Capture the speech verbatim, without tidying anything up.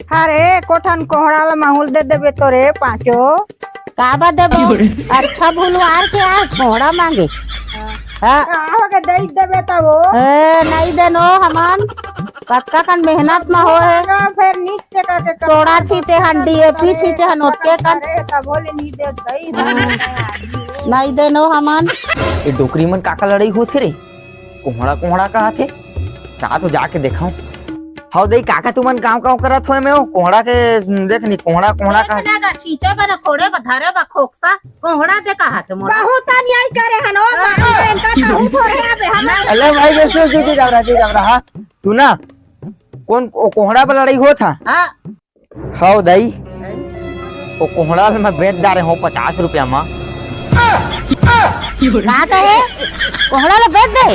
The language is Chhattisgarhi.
अरे, कोठन कोहड़ा ला माहूल दे देबे तो रे पाँचो। काबर देबो? अच्छा भुलवार के आ कोहड़ा मांगे। हाँ। का होगे, दई देबे त वो। ए, नहीं देनो हमन। कतका कन मेहनत म हो हे। का फेर नीचे का के सोड़ा छींचे हन, डीएपी छींचे हन, ओतके कन। अरे, तब बोले नहीं दे दई। नहीं देनो हमन। ये डोकरी मन काका लड़ाई होत हे रे? कोहड़ा कोहड़ा कहाथे। का तो जाके देखाऊं। हव दई काका, तुमन कांव कांव करत होय में हो? कोहड़ा के देख नी, कोहड़ा कोहड़ा का। ना गा, छींचे बने कोड़े बधारे बा खोकसा। कोहड़ा दे कहाथे मोला। बहुत अन्याय करे हन ओ, मारे इनका कहूं थोड़े आबे हम। अले भाई, ये सुन, सुन, सुन, जा रहा, जा रहा। सुना, कोन ओ कोहड़ा पर लड़ाई होत हा? हाँ। हव दई, ओ कोहड़ा ल मैं बेच डारे हंव पचास रुपया म। का कहे? कोहड़ा ल बेच दे?